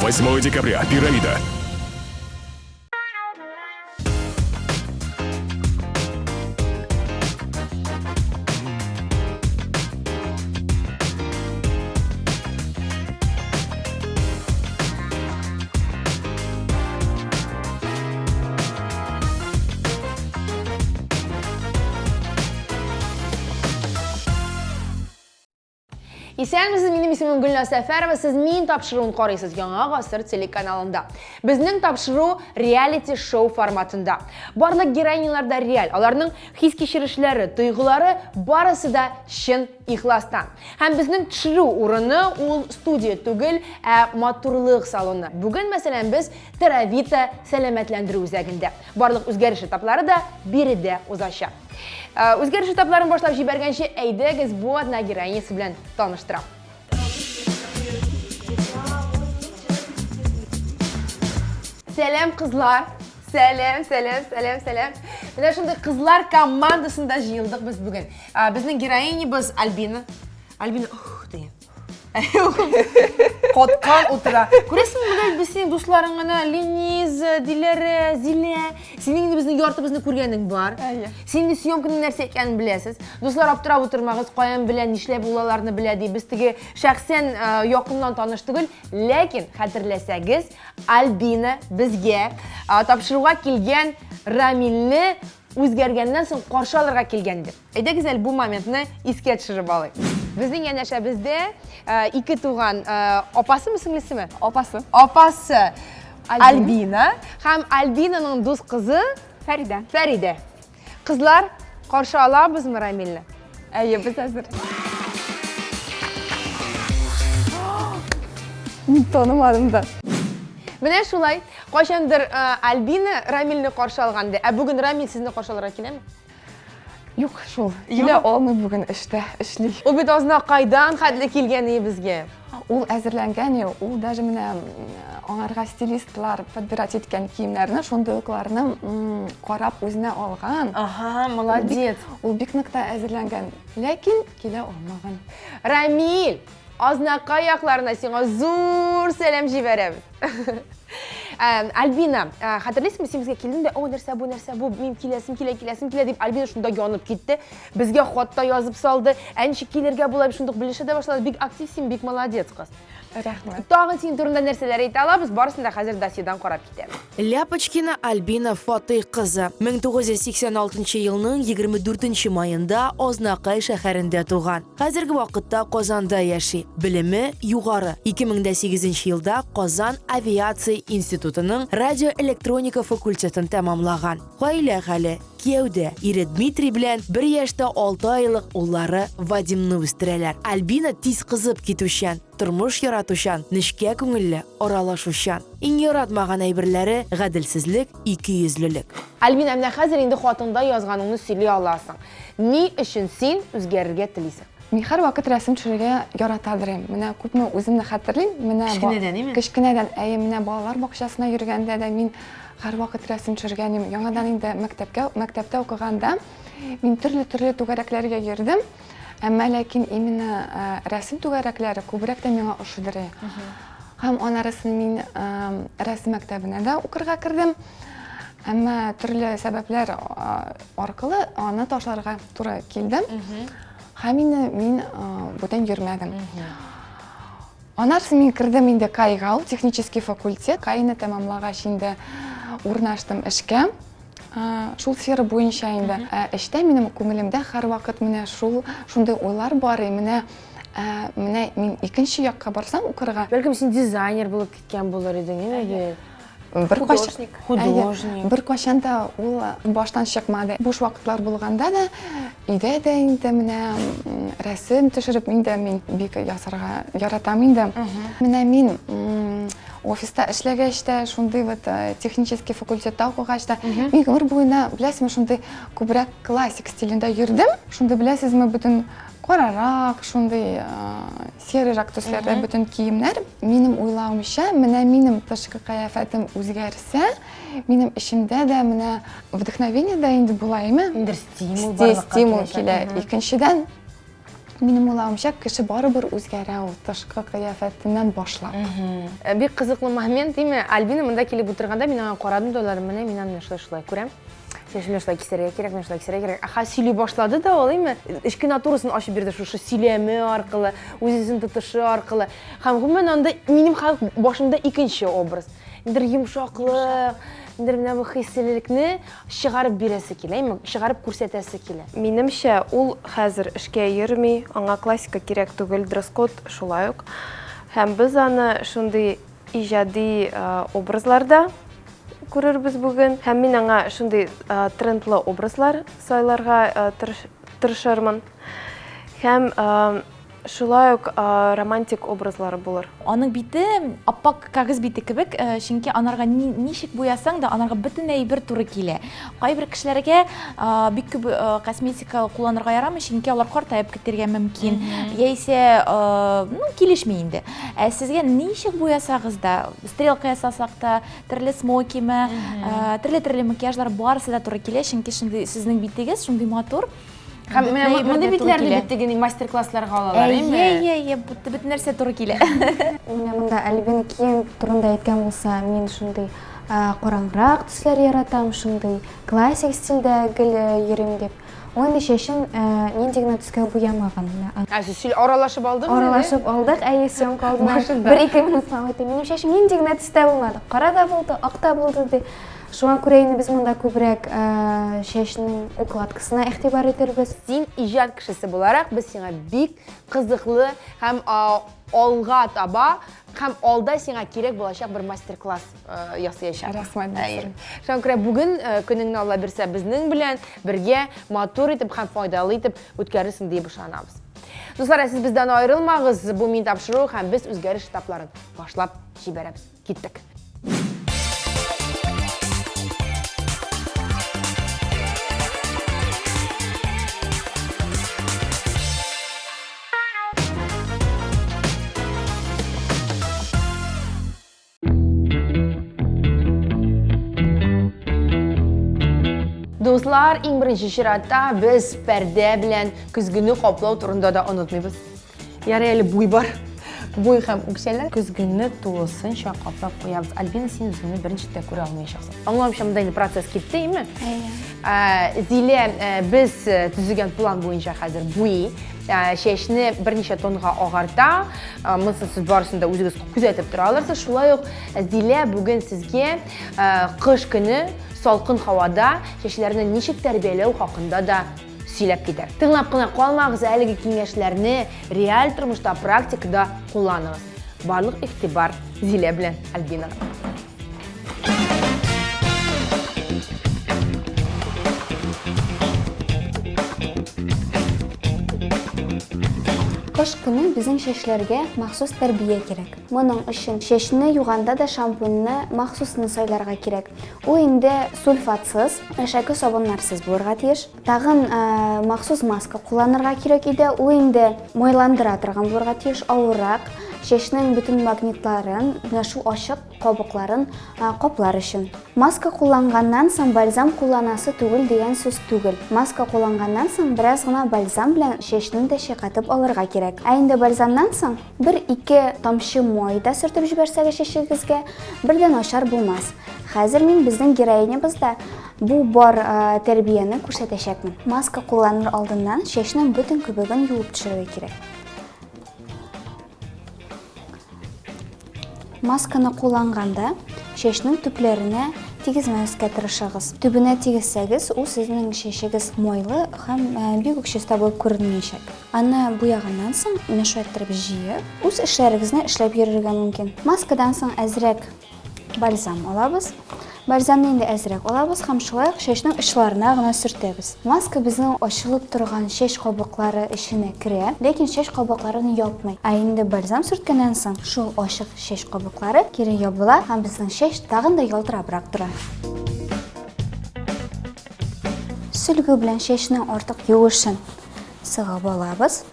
8 декабря. Пирамида. Исәнмесез, минем исемем Гөлназ Сәфәрова, сез мин тапшыруын карыйсыз Яңа гасыр телеканалында. Безнең тапшыру реалити-шоу форматында. Барлык героинялар да реаль, аларның хис-кичерешләре, тойгылары барысы да чын ихластан. Һәм безнең төшерү урыны ул студия түгел, ә матурлык салоны. Бүген, мәсәлән, без Теравита сәламәтләндерү үзәгендә. Барлык үзгәреш этаплары да биредә узачак. Э, үзгәреш этапларын башлап җибәргәнче, әйдәгез бу атна героинясы белән таныштырам. Сәлам, кызлар! Сәлам, сәлам, сәлам, сәлам. Менә шундый кызлар командасында җыелдык без бүген. Э, безнең героинябыз Альбина. Альбина, ух ты. Каткан утыра. Күрәсеңме, менә без синең дусларың гына, Лениза, Диләрә, Зилә. Синең инде безнең яртыбызны күргәнең бар. Әйе. Син инде съемканың нәрсә икәнен беләсез. Дуслар, аптырап утырмагыз, каян белә, нишләп ул аларны белә ди. Без теге шәхсән э, якыннан таныш түгел, ләкин хәтерләсәгез, Альбина безгә э, тапшыруга килгән Рамилне үзгәргәннән соң каршы алырга килгән иде. Әйдәгез әле бу моментны искә төшереп алыйк. Безнең янәшәбездә э, ике туган э, апасымы, сеңлесеме? Апасы. Апасы Альбина һәм Альбинаның дус кызы Фәридә. Фәридә. Кызлар, каршы алабызмы Рамилне? Әйе, без әзер. Мин танымадым да. Менә шулай, кайчандыр э, Альбина Рамилне каршы алган иде. Ә бүген Рамил сезне каршы алырга киләме? Юк, шул. Килә алмый бүген эштә, эшли. Ул бит Азнакайдан хәтле килгән иде безгә. Ул әзерләнгән, ул даже менә аңарга стилистлар подбирать иткән киемнәрне, шундый укларны карап үзенә алган. Ага, молодец. Ул бик нык та әзерләнгән, ләкин килә алмаган. Рамил, Азнакай якларына сиңа зур сәлам җибәрәбез. Альбина, э, хәтерлисеңме, син безгә килдең дә, о, нәрсә бу, нәрсә бу, мин киләсем килә, киләсем килә дип, Альбина шунда янып китте. Безгә хат та язып салды. Ә ничек килергә була, шундук белешә дә башлады. Бик актив син, бик молодец кыз. Рәхмәт. Тагын синең турында нәрсәләр әйтә алабыз, барысын да хәзер досьедан карап китәбез. Ляпочкина Альбина Фатыйх кызы, 1986 елның 24 маенда Азнакай шәһәрендә туган. Хәзерге вакытта Казанда яши. Белеме югары. 2008 елда Казан авиация институтының радиоэлектроника факультетын тәмамлаган. Гаилә хәле, кияүдә. Ире Дмитрий белән бер яшьтә алты айлык уллары Вадимны үстерәләр. Альбина тиз кызып китүчән, тормыш яратучан, нечкә күңелле, аралашучан. Иң яратмаган әйберләре, гаделсезлек, икейөзлелек. Альбина, менә хәзер инде хатыңда язганыңны сөйли аласың. Ни өчен син үзгәрергә телисең? Мин һәрвакыт рәсем төшерергә яратадыр идем. Менә күпме үземне хәтерлим. Менә Кечкенәдән, име? Кечкенәдән, әйе, менә балалар бакчасына йөргәндә дә мин һәрвакыт рәсем төшергән идем. Яңадан инде мәктәпкә, мәктәптә укыганда мин төрле-төрле түгәрәкләргә йөрдем. Әмма ләкин именно э, рәсем түгәрәкләре күбрәк тә миңа ошыдыр. Һәм анарысын мин э, рәсем мәктәбенә дә укырга кердем. Әмма төрле сәбәпләр аркылы аны ташларга туры килде. Һәм инде мин бүтән йөрмәдем. Аннан соң мин кердем инде КАИга, ул технический факультет. КАИны тәмамлагач инде урнаштым эшкә. Шул сфера буенча инде. Ә эштә минем күңелемдә һәрвакыт менә шул шундый уйлар бар, менә менә мин икенче якка барсам укырга. Бәлкем син дизайнер булып киткән булыр идең, әйе? Художник. Художник. Бер кайчан да ул баштан чыкмады. Буш вакытлар булганда да өйдә дә инде менә рәсем төшереп инде мин бик ясарга яратам инде. Менә мин офиста эшләгәч тә, шундый вот э, технический факультетта укыгач та, мин гомер буена, беләсезме, шундый күбрәк классик стилендә йөрдем. Шундый, беләсезме, бөтен карарак, шундый э, Серыйрак төсләрдә бөтен киемнәр. Минем уйлавымча, менә минем тышкы кыяфәтем үзгәрсә, минем эчемдә дә менә вдохновение дә инде була, әйме? Инде стимул барлыкка Стимул килә. Икенчедән, Минем уйлавымча, кеше барыбер үзгәрә ул тышкы кыяфәтеннән башлап. Э, бик кызыклы момент, димме? Альбина монда килеп утырганда мин аңа карадым да уйладым, менә мин аны шулай шулай күрәм. Чәчемне шулай кисәргә кирәк, менә шулай кисәргә кирәк. Аха, сөйли башлады да ул, әйме? Эчке натурасын ачып бирде шушы сөйләме аркылы, үз-үзен тотышы аркылы. Һәм гомумән анда минем хәзер башымда икенче образ. Ниндидер йомшаклык, ниндидер менә бу хислелекне чыгарып бирәсе килә, әйме? Чыгарып күрсәтәсе килә. Минемчә, ул хәзер эшкә йөрми, аңа классика кирәк түгел, дресс-код шулай ук. Һәм без аны шундый иҗади образларда күрербез бүген. Һәм мин аңа шундый трендлы образлар сайларга тырышырмын. Һәм Шулай ук романтик образлары булыр. Аның бите аппак кәгазь бите кебек, чөнки анарга ничек буясаң да, анарга бөтен әйбер туры килә. Кайбер кешеләргә бик күп косметика кулланырга ярамый, чөнки алар картаеп китәргә мөмкин, яисә, ну, килешми инде. Ә сезгә ничек буясагыз да, стрелка ясасак та, төрле смокиме, төрле-төрле макияжлар барысы да туры килә, чөнки шундый сезнең битегез шундый матур. Һәм менә мондый битләрне бит теге мастер-классларга алалар, әйме? Әйе, әйе, бөтен нәрсә туры килә. Менә монда Альбина кием турында әйткән булса, мин шундый караңгырак төсләр яратам, шундый классик стильдә гел йөрим дип. Ул инде чәчен нинди генә төскә буямаган. Ә сез сөйл аралашып алдыгыз? Аралашып алдык, әйе, съемка алдыннан. Бер-ике минут әйтте. Минем чәчем нинди генә төстә булмады. Кара да булды, ак та булды ди. Шуңа күрә инде без монда күбрәк чәчнең укладкасына игътибар итербез. Син иҗат кешесе буларак, без сиңа бик кызыклы һәм алга таба һәм алда сиңа кирәк булачак бер мастер-класс ясаячакбыз. Рәхмәт, Насыр. Шуңа күрә бүген көнеңне Алла бирсә безнең белән бергә матур итеп һәм файдалы итеп үткәрерсең диеп ышанабыз. Дуслар, ә сез бездән аерылмагыз, бу мин тапшыру һәм без үзгәреш этапларын башлап җибәрәбез. Киттек. Дуслар, иң беренче чиратта без пәрдә белән көзгене каплау турында да онытмыйбыз. Ярый әле буй бар. Буй һәм үкчәләр. Көзгене тулысынча каплап куябыз. Альбина, син үзеңне беренче дә күрә алмаячаксың. Аңлавымча, монда инде процесс китте, име? Әйе. Зилә, без төзегән план буенча хәзер буи. Чәчне берничә тонга агарта. Монысын сез барысын да үзегез күзәтеп тора алырсыз. Шулай ук Зилә бүген сезгә кыш көне салкын һавада чәчләрне ничек тәрбияләү хакында да сөйләп китәр. Тыңлап кына калмагыз, әлеге киңәшләрне реаль тормышта, практикада кулланыгыз. Барлык игътибар Зилә белән Альбинага. Кыш көне безнең чәчләргә махсус тәрбия кирәк. Моның өчен чәчне юганда да шампуньны махсусны сайларга кирәк. Ул инде сульфатсыз, әшәке сабыннарсыз булырга тиеш. Тагын махсус маска кулланырга кирәк иде. Ул инде майландыра торган булырга тиеш, авыррак. Чәчнең бөтен магнитларын, менә шул ачык кабыкларын каплар өчен. Маска кулланганнан соң бальзам кулланасы түгел дигән сүз түгел. Маска кулланганнан соң бераз гына бальзам белән чәчне дә чайкатып алырга кирәк. Ә инде бальзамнан соң бер-ике тамчы май да сөртеп җибәрсәгез чәчегезгә, бер дә начар булмас. Хәзер мин безнең героинябызда Бу бар тәрбияне күрсәтәчәкмен. Маска кулланыр алдыннан чәчнең бөтен көбеген юып төшерергә кирәк. Масканы кулланганда чәчнең төпләренә тигезмәскә тырышыгыз. Төбенә тигезсәгез, ул сезнең чәчегез майлы һәм бик үк чиста булып күренмәячәк. Аны буяганнан соң, менә шулай иттереп җыеп, үз эшләрегезне эшләп йөрергә мөмкин. Маскадан соң әзрәк Бальзам алабыз. Бальзамны инде әзрәк алабыз һәм шулай ук чәчнең очларына гына сөртәбез. Маска безнең ачылып торган чәч кабыклары эченә керә, ләкин чәч кабыкларын япмый. Ә инде бальзам сөрткәннән соң, шул ачык чәч кабыклары кире ябыла һәм безнең чәч тагын да ялтырабрак тора. Сөлге белән чәчнең артык юышын сыгып алабыз.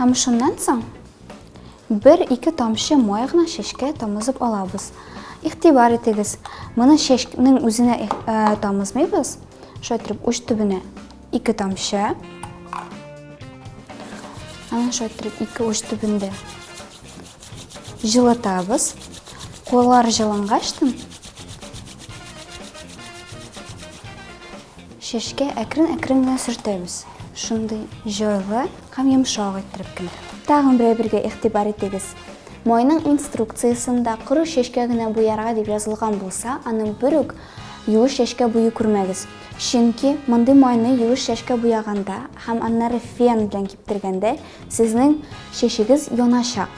Һәм шуннан соң Бер-ике тамчы май гына чәчкә тамызып алабыз. Игътибар итегез, моны чәчнең үзенә э, тамызмыйбыз. Шулай итеп, уч төбенә ике тамчы. Аны шулай иттереп ике уч төбендә җылытабыз. Куллар җылынгачтын чәчкә әкрен-әкрен генә сөртәбез. Шундый җайлы һәм йомшак иттереп кенә. Тагын бер әйбергә игътибар итегез. Майның инструкциясендә коры чәчкә генә буярга дип язылган булса, аны бер үк юеш чәчкә буйый күрмәгез. Чөнки мондый майны юеш чәчкә буяганда һәм аннары фен белән киптергәндә сезнең чәчегез яначак.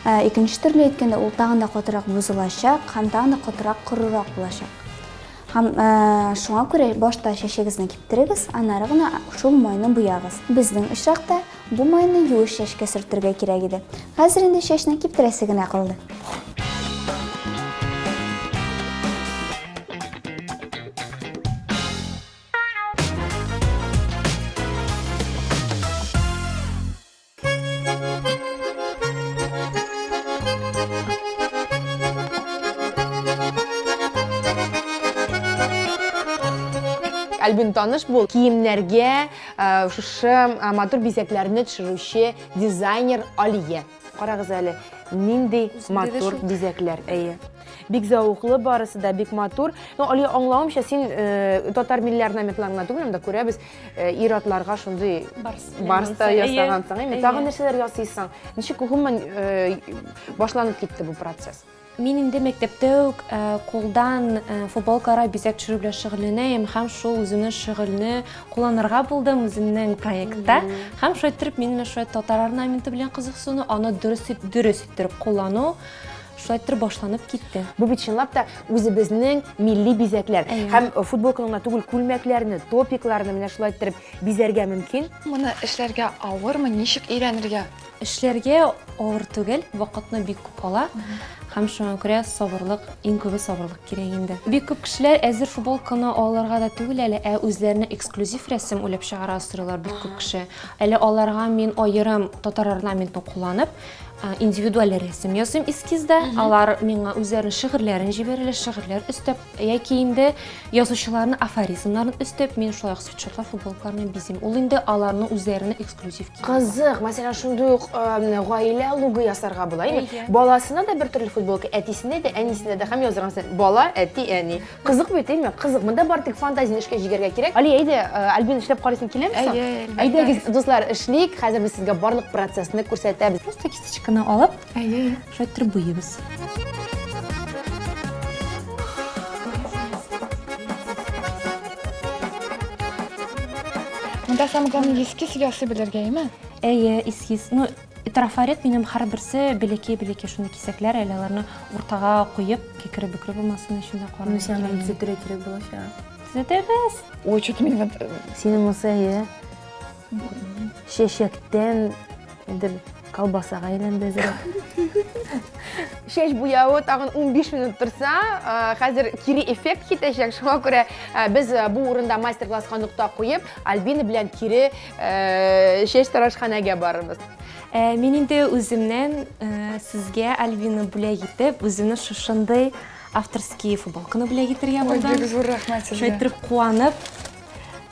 Икенче төрле әйткәндә, ул тагын да катырак бозылачак һәм тагын да катырак корырак булачак. Һәм шуңа күрә башта чәчегезне киптерегез, аннары гына шул майны буягыз. Безнең очракта бу майны юеш чәчкә сөртергә кирәк иде. Хәзер инде чәчне киптерәсе генә калды. Альбин таныш бул. Киемнәргә э, шушы э, матур бизәкләрне төшерүче дизайнер Алия. Карагыз әле, нинди матур бизәкләр. Әйе. Бик зәвыклы барысы да, бик матур. Ну, Алия, аңлавымча, син э, татар милли орнаментларын гына түгел, монда күрәбез, Э, ир-атларга шундый барс та ясагансың, әйме? Тагын нәрсәләр ясыйсың? Ничек гомумән э, башланып китте бу процесс? Мин инде мәктәптә үк э, кулдан футболкаларга бизәк төшерү белән шөгыльләнәем һәм шул үземнең шөгыльне кулланырга булдым үземнең проектта. Һәм шулай иттереп мин менә шулай татар орнаменты белән кызыксыну, аны дөрес дөрес иттереп куллану Шулай иттереп башланып китте. Бу бит чынлап та үзебезнең милли бизәкләр. Һәм э, футболканы гына түгел, күлмәкләрне, топикларны менә шулай иттереп бизәргә мөмкин. Моны эшләргә авырмы, ничек өйрәнергә? Эшләргә авыр түгел, вакытны бик күп ала. Һәм шуңа күрә сабырлык, иң күбе сабырлык кирәк инде. Бик күп кешеләр әзер футболканы алырга да түгел әле, ә үзләренә эксклюзив рәсем уйлап чыгара сорыйлар бик күп кеше. Әле аларга мин аерым татар орнаментын кулланып, индивидуаль рәсем ясыйм эскизда. Алар миңа үзләренең шигырьләрен җибәрәләр, шигырьләр өстәп, яки инде язучыларның афоризмнарын өстәп, мин шулай ук свитшотлар, футболкаларны бизим. Ул инде аларның үзләренә эксклюзив кием. Кызык, мәсәлән, шундый ук гаилә лугы ясарга була, әйеме? Баласына да бер төрле футболка, әтисенә дә, әнисенә дә һәм язырга мәсәлән, бала, әти, әни. Кызык бит, әйме? Кызык. Монда бар тик фантазияне эшкә җигәргә кирәк. Али, әйдә, э, Альбина эшләп карыйсың киләме соң? Әйе, әлбәттә. Әйдәгез, дуслар, эшлик. Хәзер без сезгә барлык процессны күрсәтәбез. Просто кисточканы алып, Әйе. шулай иттереп буйыйбыз. Монда самое главное эскиз ясый белергә, әйеме? Әйе, эскиз. Ну, Трафарет минем һәрберсе бәләкәй-бәләкәй шундый кисәкләр, әле аларны уртага куеп, кикере-бөкре булмасын өчен дә карарга Ну, сиңа кирәк. төзәтергә кирәк булачак. Төзәтәбез. Ой, что-то мин вот... э, Синең монысы әйе. Чәчәктән инде колбасага әйләнде әзрәк. Чәч буявы тагын 15 минут торса, э, хәзер кире эффект китәчәк. Шуңа күрә э, без э, бу урында мастер-класска нокта куеп, Альбина белән кире чәч тарашханәгә барырбыз. Ә, мин инде үземнән ә, сезгә Альбина бүләк итеп, үземнең шушындый авторский футболканы бүләк итәргә Ой, булдым. бик зур рәхмәт сезгә. Шулай иттереп куанып,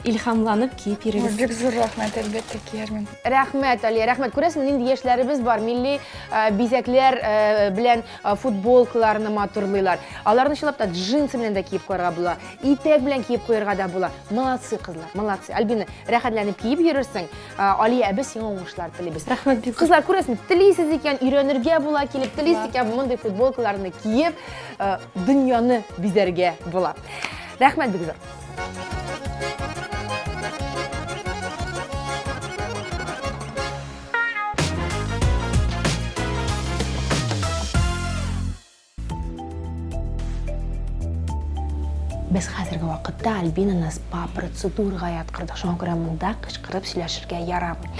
илһамланып киеп Ой, йөрегез. бик зур рәхмәт, әлбәттә киярмен. Рәхмәт, Алия, рәхмәт. Күрәсеңме, нинди яшьләребез бар, милли э, бизәкләр э, белән э, футболкаларны матурлыйлар. Аларны чынлап та джинсы белән дә киеп куярга була, итәк белән киеп куярга да була. Молодцы, кызлар, молодцы. Альбина, рәхәтләнеп киеп йөрерсең. Алия, ә без сиңа уңышлар телибез. Рәхмәт бик. Кызлар, күрәсезме, телисез икән, өйрәнергә була килеп, телисез икән, мондый футболкаларны киеп, дөньяны бизәргә була. Рәхмәт бик зур. Без хәзерге вакытта Альбинаны спа-процедурага яткырдык, шуңа күрә монда кычкырып сөйләшергә ярамый.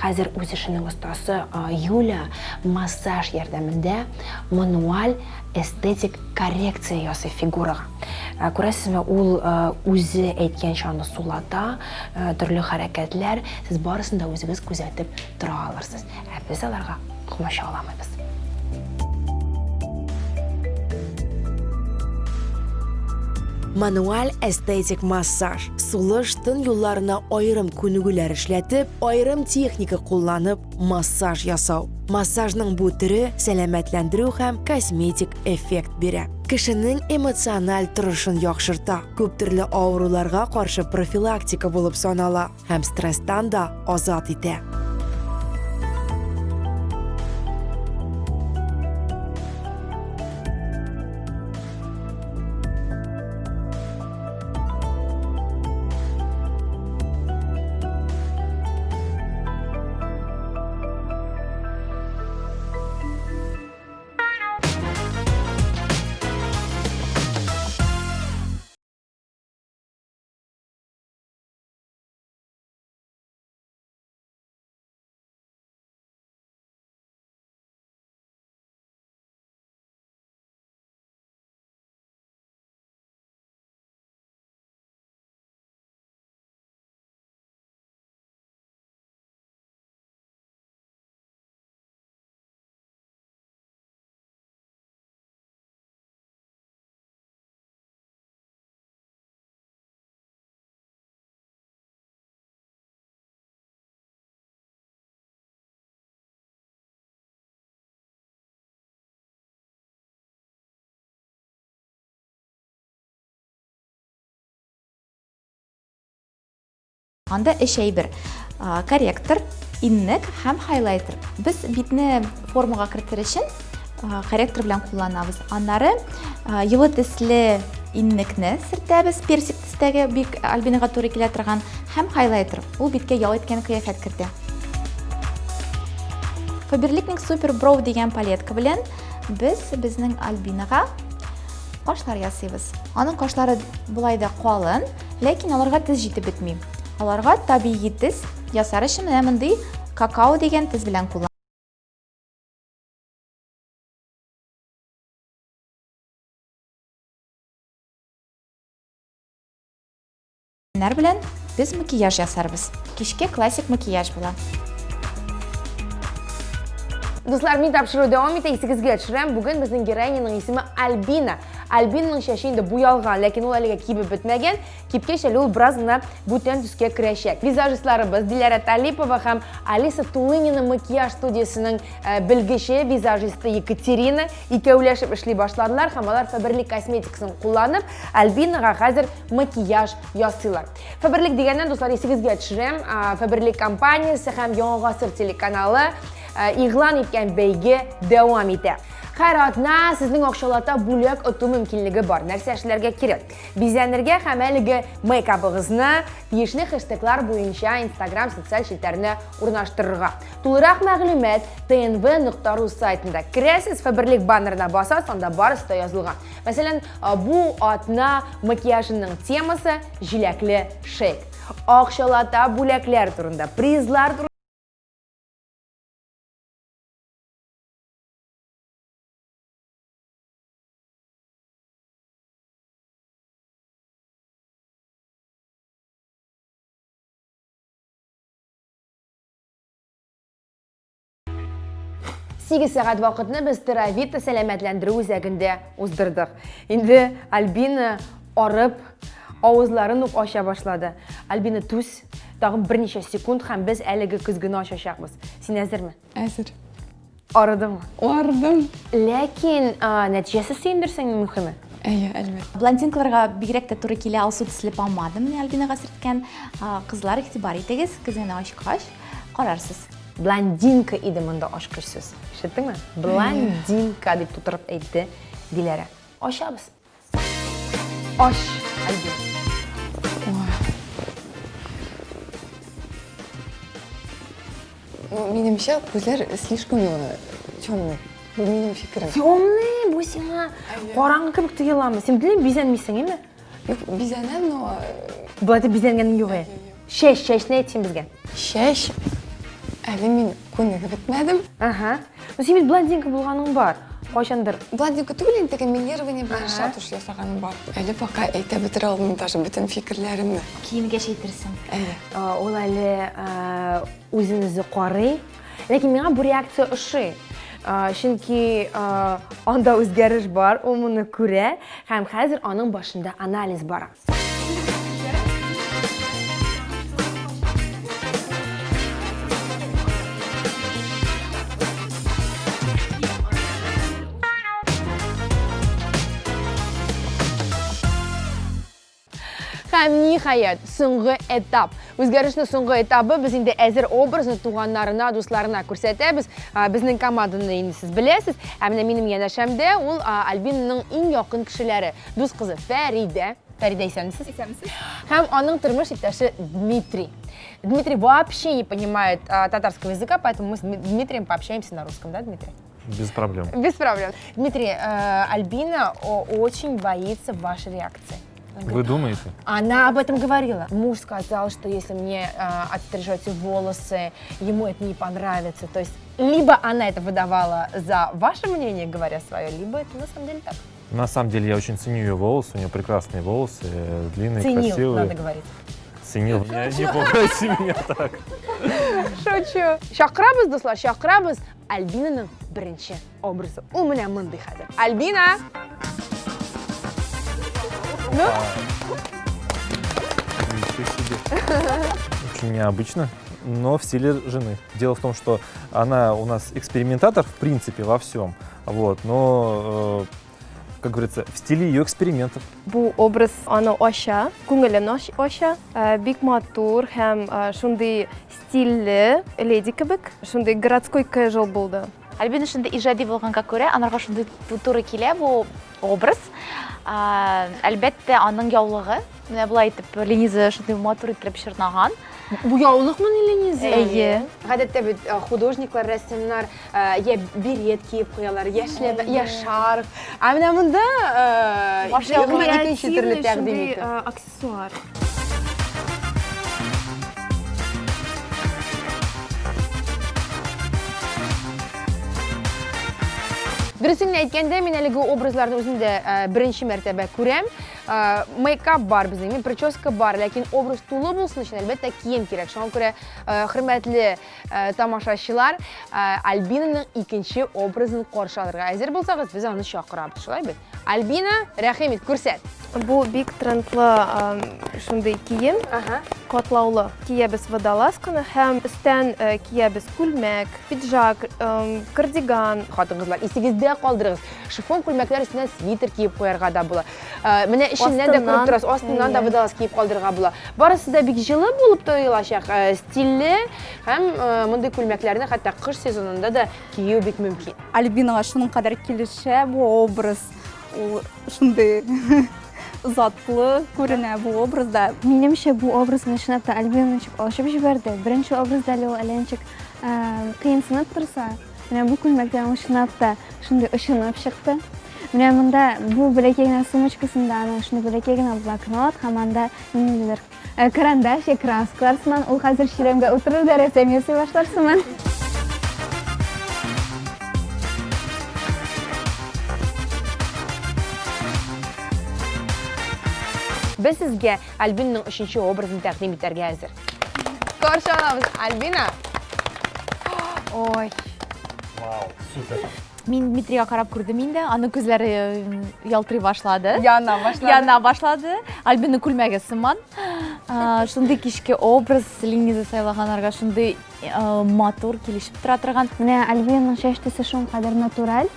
Хәзер үз эшенең остасы Юля массаж ярдәмендә мануаль эстетик коррекция ясый фигурага. Күрәсезме, ул үзе әйткәнчә аны сулата, төрле хәрәкәтләр, сез барысын да үзегез күзәтеп тора алырсыз. Ә без аларга комачауламыйбыз. Мануаль эстетик массаж, сулыш тын юлларына аерым күнегүләр эшләтеп, аерым техника кулланып массаж ясау. Массажның бу төре сәламәтләндерү һәм косметик эффект бирә. Кешенең эмоциональ торышын яхшырта, күп төрле авыруларга каршы профилактика булып санала һәм стресстан да азат итә. Анда өч әйбер. Корректор, иннек һәм хайлайтер. Без битне формага кертер өчен корректор белән кулланабыз. Аннары елы төсле иннекне сөртәбез, персик төстәге бик Альбинага туры килә торган һәм хайлайтер. Ул биткә ял иткән кыяфәт кертә. Faberlic Super Brow дигән палетка белән без безнең Альбинага кашлар ясыйбыз. Аның кашлары болай да калын, ләкин аларга тез җитеп бетми. Аларга табигый тез ясар өчен менә мондый какао дигән тез белән куллан. Белән без макияж ясарбыз. Кичке классик макияж була. Дуслар, мин тапшыру дәвам итә, исегезгә төшерәм. Бүген безнең героиняның исеме Альбина. Альбинаның чәче инде буялган, ләкин ул әлегә кибеп бетмәгән. Кипкәч әле ул бераз гына бүтән төскә керәчәк. Визажистларыбыз Диләрә Талипова һәм Алиса Тулынина макияж студиясенең э, белгече, визажисты Екатерина икәүләшеп эшли башладылар һәм алар Faberlic косметикасын кулланып, Альбинага хәзер макияж ясыйлар. Faberlic дигәннән, дуслар, исегезгә төшерәм, Faberlic компаниясе һәм Яңа гасыр телеканалы э, игълан иткән бәйге дәвам итә. Һәр атна сезнең акчалата бүләк оту мөмкинлеге бар. Нәрсә эшләргә кирәк? Бизәнергә һәм әлеге мейкабыгызны тиешле хэштеглар буенча Instagram социаль челтәренә урнаштырырга. Тулырак мәгълүмат tnv.ru сайтында. Керәсез, Faberlic баннерына басасыз, анда барысы да язылган. Мәсәлән, бу атна макияжының темасы җиләкле шейк. Акчалата бүләкләр турында, призлар турында Сигез сәгать вакытны без Теравита сәламәтләндерү үзәгендә уздырдык. Инде Альбина арып, авызларын ук ача башлады. Альбина, түз, тагын берничә секунд һәм без әлеге көзгене ачачакбыз. Син әзерме? Әзер. Арыдыңмы? Арыдым. Ләкин нәтиҗәсе сөендерсең мөхиме. Әйе, әлбәттә. Блондинкаларга бигрәк тә туры килә алсу төсле помада менә Альбинага сөрткән. Кызлар, игътибар итегез, көзгене ачкач, карарсыз. Блондинка иде монда ачкыч сүз. Ишеттеңме? Блондинка дип тутырып әйтте Диләрә. Ачабыз. Ач, Альбина. Ну, минемчә, күзләр слишком э, темный. Бу минем фикерем. Темный, бу сиңа караңгы кебек тоеламы? Син бөтенләй бизәнмисең, әйме? Юк, бизәнәм, но э, Болай дип бизәнгәнең юк, ә. Чәч, чәчне әйт син безгә. Чәч әле мин күнегеп бетмәдем. Ага. Ну, син бит блондинка булганың бар. Кайчандыр. Блондинка түгел инде, теге милирование белән шатуш ясаганым бар. Әле пока әйтә бетерә алмыйм даже бөтен фикерләремне. Киенгәч әйтерсең. Әйе. Ул әле үзен үзе карый. Ләкин миңа бу реакция ошый. Чөнки анда үзгәреш бар, ул моны күрә һәм хәзер аның башында анализ бара. Һәм ниһаять, соңгы этап. Үзгәрешнең соңгы этабы без инде әзер образны туганнарына, дусларына күрсәтәбез. Безнең команданы инде сез беләсез. Ә менә минем янәшәмдә ул Альбинаның иң якын кешеләре. Дус кызы Фәридә. Фәридә, исәнмесез? Исәнмесез. Һәм аның тормыш иптәше Дмитрий. Дмитрий вообще не понимает татарского языка, поэтому мы с Дмитрием пообщаемся на русском, да, Дмитрий? Без проблем. Без проблем. Дмитрий, Альбина очень боится вашей реакции. Вы думаете? Она об этом говорила. Муж сказал, что если мне отстрижете волосы, ему это не понравится. То есть либо она это выдавала за ваше мнение, говоря свое, либо это на самом деле так. На самом деле я очень ценю ее волосы, у нее прекрасные волосы, длинные, Ценил, красивые. надо говорить. Ценил, не пугайте меня так. Шучу. Чакырабыз, дуслар, чакырабыз. Альбинаның беренче образы. Ул менә мондый хәзер. Альбина! Ну? Ничего себе. Очень необычно, но в стиле жены. Дело в том, что она у нас экспериментатор, в принципе, во всем. Вот, но, как говорится, в стиле ее экспериментов. Бу образ аны ача, күңелен ача. Бик матур һәм шундый стильле леди кебек, шундый городской casual булды. Альбина шундый иҗади булганга күрә, анарга шундый туры килә бу образ. Әлбәттә, аның яулыгы, менә болай итеп Лениза шундый матур итеп чорнаган. Бу яулыкмыни, Лениза? Әйе. Гадәттә бит художниклар, рәссамнар я берет киеп куялар, я шляпа, я шарф. Ә менә монда икенче төрле тәкъдим итү. Аксессуар. Дөресен генә әйткәндә, мин әлеге образларны үзем дә беренче мәртәбә күрәм. Мейкап бар безнең, мин прическа бар, ләкин образ тулы булсын өчен, әлбәттә, кием кирәк. Шуңа күрә, хөрмәтле тамашачылар, Альбинаның икенче образын каршы алырга әзер булсагыз, без аны чакырабыз, шулай бит? Альбина, рәхим ит, күрсәт. Бу бик трендлы шундый кием, катлаулы. Киябез водолазканы һәм өстән киябез күлмәк, пиджак, кардиган. Хатын-кызлар, исегездә калдырыгыз, шифон күлмәкләр өстенә свитер киеп куярга да була. Менә эченнән дә күреп торасыз, астыннан да водолаз киеп калдырырга була. Барысы да бик җылы булып тоелачак, стильле һәм мондый күлмәкләрне хәтта кыш сезонында да кию бик мөмкин. Альбинага шуның кадәр килешә бу образ. Ул шундый затлы күренә бу образда. Минемчә, бу образны чынлап та Альбина ничек ачып җибәрде. Беренче образда әле ул әллә ничек кыенсынып торса, менә бу күлмәктән ул чынлап та шундый очынып чыкты. Менә монда бу бәләкәй генә сумочкасында аның шундый бәләкәй генә блокнот һәм анда ниндидер карандаш я краскалар сыман. Ул хәзер чирәмгә утырыр да рәсем ясый башлар сыман. Без сезгә Альбинаның өченче образын тәкъдим итәргә әзер. Каршы алабыз, Альбина! Ой. Вау, супер. Мин Дмитрийга карап күрдем инде, аның күзләре ялтырый башлады. Яна башлады. Яна башлады. Альбина күлмәге сыман. Шундый кичке образ Лениза сайлаганнарга шундый матур килешеп тора торган. Менә Альбинаның чәч төсе шулкадәр натураль.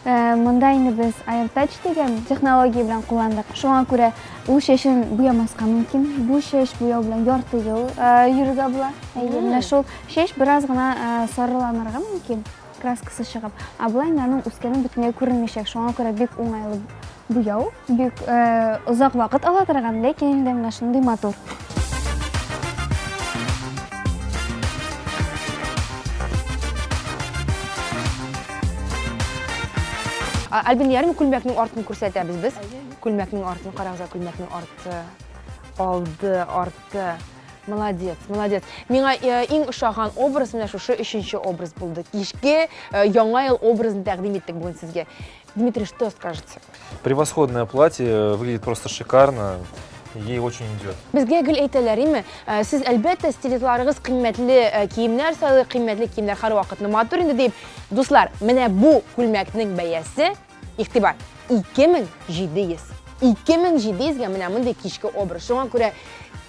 Монда инде без AirTouch дигән технология белән кулландык. Шуңа күрә ул чәчен буямаска мөмкин. Бу чәч буяу белән ярты ел йөрергә була. Әйе, менә шул чәч бераз гына сарыланырга мөмкин. Краскасы чыгып. Ә болай инде аның үскәне бөтенләй күренмәячәк. Шуңа күрә бик уңайлы буяу, бик озак вакыт ала торган, ләкин инде менә шундый матур. Альбина, ярыймы күлмәкнең артын күрсәтәбез без? Күлмәкнең артын карагыз, күлмәкнең арты, алды, арты. Молодец, молодец. Миңа иң ошаган образ менә шушы өченче образ булды. Кичке Яңа ел образын тәкъдим иттек бүген сезгә. Дмитрий, что скажете? Превосходное платье, выглядит просто шикарно. Ей очень идет. Безгә гел әйтәләр, име, э, сез әлбәттә стилистларыгыз кыйммәтле э, киемнәр сайлый, кыйммәтле киемнәр һәрвакытны матур инде дип. Дуслар, менә бу күлмәкнең бәясе, игътибар, 2700. 2700 гә менә мондый кичке образ. Шуңа күрә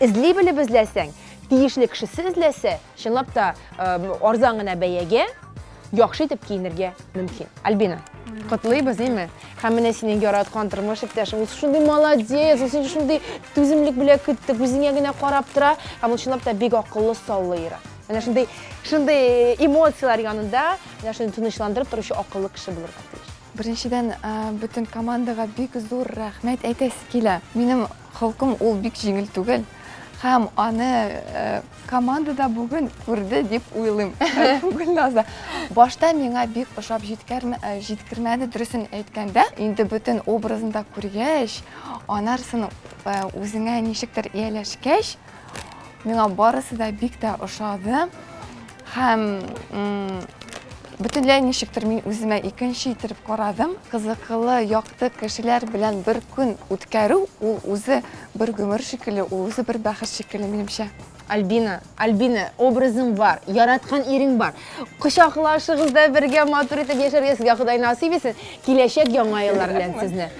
эзли белеп эзләсәң, тиешле кешесе эзләсә, чынлап та э, арзан гына бәягә яхшы итеп киенергә мөмкин. Альбина, котлыйбыз, әйме? Һәм менә синең яраткан тормыш иптәшең, ул шундый молодец, ул сине шундый түземлек белән көтте, күзеңә генә карап тора, һәм ул чынлап та бик акыллы, саллы ир. Менә шундый, шундый эмоцияләр янында, менә шундый тынычландырып торучы акыллы кеше булырга тиеш. Беренчедән, бөтен командага бик зур рәхмәт әйтәсе килә. Минем холкым ул бик җиңел түгел. Һәм аны команда да бүген күрде дип уйлыйм. Гөлназа. Башта миңа бик ошап җиткермәде, дөресен әйткәндә. Инде бөтен образын да күргәч, анарсын үзеңә ничектер ияләшкәч, миңа барысы да бик тә ошады. Һәм бөтенләй ничектер мин үземә икенче итеп карадым. Кызыклы, якты кешеләр белән бер көн үткәрү, ул үзе бер гомер шикелле, ул үзе бер бәхет шикелле, минемчә. Альбина, Альбина, образың бар, яраткан ирең бар. Кочаклашыгыз да бергә матур итеп яшәргә сезгә Ходай насыйп итсен. Киләчәк яңа еллар белән сезне.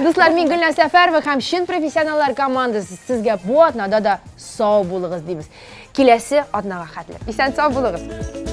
Дуслар, мин Гөлназ Сәфәрова һәм чын профессионаллар командасы сезгә бу атнада да сау булыгыз дибез. Киләсе атнага хәтле. Исән сау булыгыз.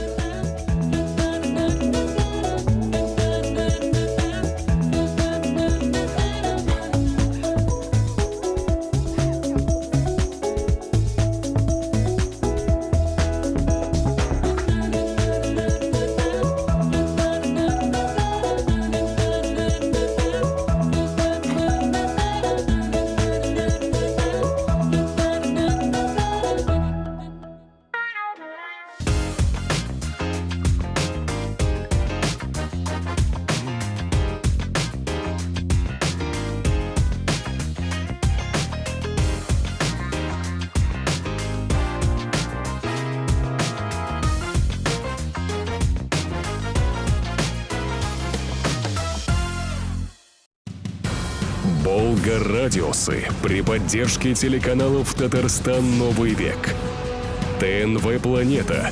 Болгар радиосы при поддержке телеканалов «Татарстан Новый век», ТНВ «Планета»,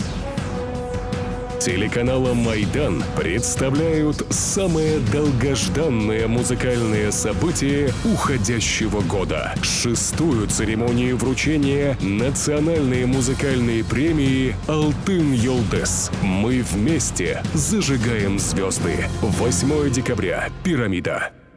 телеканала «Майдан» представляют самое долгожданное музыкальное событие уходящего года. Шестую церемонию вручения национальной музыкальной премии «Алтын Йолдес». Мы вместе зажигаем звезды. 8 декабря. Пирамида.